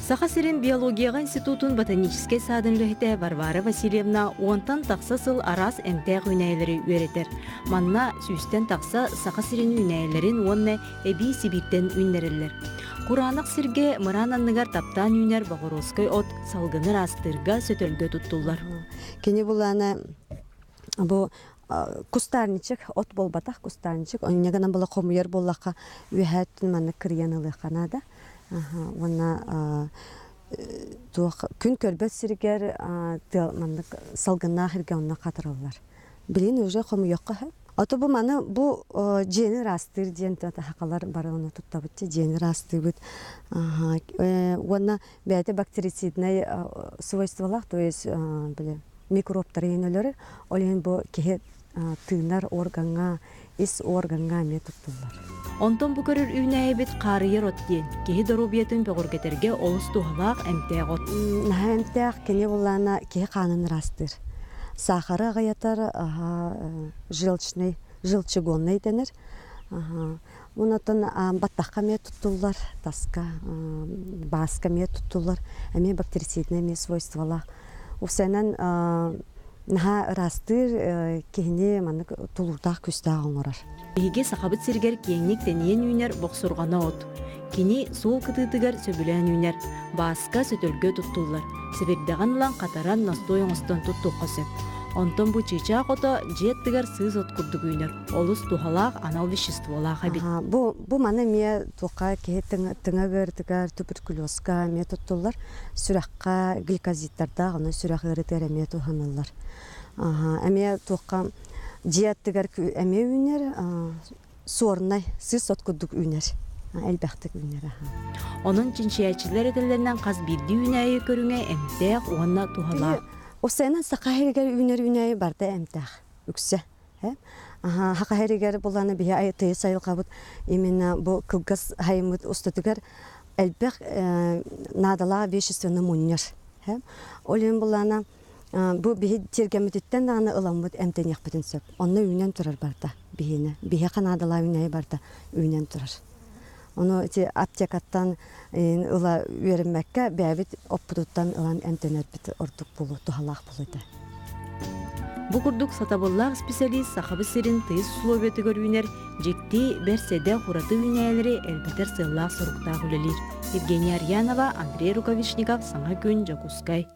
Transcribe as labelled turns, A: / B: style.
A: Саха сирин биологияҕа институтун ботаническай саадын үлэһитэ Варвара Васильевна уонтан тахса сыл араас эмтээх үүнээйилэри үөрэтэр. Манна сүүстэн тахса Саха сирин үүнээйилэрин уонна эбии Сибииртэн үүннэрэллэр. Кураанах сиргэ мыраан анныгар таптаан үүнэр боҕоруоскай от салгыны ыраастыырга, сөтөлгө туттуллар.
B: Кини булаана бу кустарничек от буолбатах кустарничек онньа гынан була хомуйар буоллахха үөһээттин маннык кырыйан ылыахха наада уонна туох күн көрбөт сиригэр тыал маннык салгыннаах сиргэ онно хатыраллар билин уже хомуйуохха сөп Ото бу маны бу дьиэни ыраастыыр диэн хахалар бары ону туттабыт дьиэни ыраастыыбыт уонна бэйэтэ бактерициднай свойстволаах то есть били микробтары өлөрөр ол иһин бу киһи тыынар органҥа ис органҥа эмиэ туттуллар.
A: Онтон бу көрөр үүнээйибит хаарыйар от диэн киһи доруобуйатын бөҕөргөтөргө олус туһалаах эмтээх от.
B: Наһаа эмтээх кини буллаана киһи хаанын ыраастыыр. Саахары аҕыйатар желчный, желчегонный дэнэр. Онтон баттахха эмиэ туттуллар, таска, бааска эмиэ туттуллар, эмиэ бактерициднай эмиэ свойстволаах. Усэнэн наһаа ыраастыыр киһини маннык тулуурдаах күүстээх оҥорор.
A: Биһиги Сахабыт сиригэр киэҥник тэнийэн үүнэр бохсурҕана от. Кини суол кытыытыгар сөбүлээн үүнэр, бааска, сөтөлгө туттуллар, сэбирдэҕин ылан хатаран настой оҥостон туттуохха сөп. Онтон бу чыычаах ото дьиэ аттыгар сыыс от курдук үүнэр, олус туһалаах анал веществолаах эбит.
B: Бу маны эмиэ туохха киһи тыҥа ыарытыгар, туберкулезка эмиэ туттуллар. Сүрэххэ гликозидтардаах, ону сүрэх ыарытыгар эмиэ туһаныллар. Эмиэ туохха дьиэ аттыгар эмиэ үүнэр, суорнай сыыс от курдук үүнэр элбэхтик үүнэр.
A: Онон чинчийээччилэр этэллэринэн хас биирдии үүнээйи көрүҥэ эмтээх уонна туһалаах.
B: Усайынан саха иһигэр үүнэр үүнээйи барыта эмтээх үксэ. Саха иһигэр буланы биһи тыйыс айылҕабыт именно бу кылгас хайыммыт устатыгар элбэх наадалаах веществоны мунньар. Ол иһин булана Бу биһи тиэргэммититтэн даҕаны ыламмыт эмтэниэхпитин сөп. Онно үүнэн турар барыта биһиэнэ. Биһиэхэ наадалаах үүнээйи барыта үүнэн турар. Ону ити аптекаттан ыла үөрэммэккэ бэйэбит оппутуттан ылан эмтэнэрбит ордук буолуо, туһалаах буолуо этэ.
A: Бу курдук сатабыллаах специалист Сахабыт сирин тыйыс условиятыгар үүнэр дьикти, бэрт сэдэх ураты үүнээйилэри элбэтэр сыаллаах-соруктаах үлэлиир. Евгения Арьянова, Андрей Рукавишников, Саҥа күн, Дьокуускай.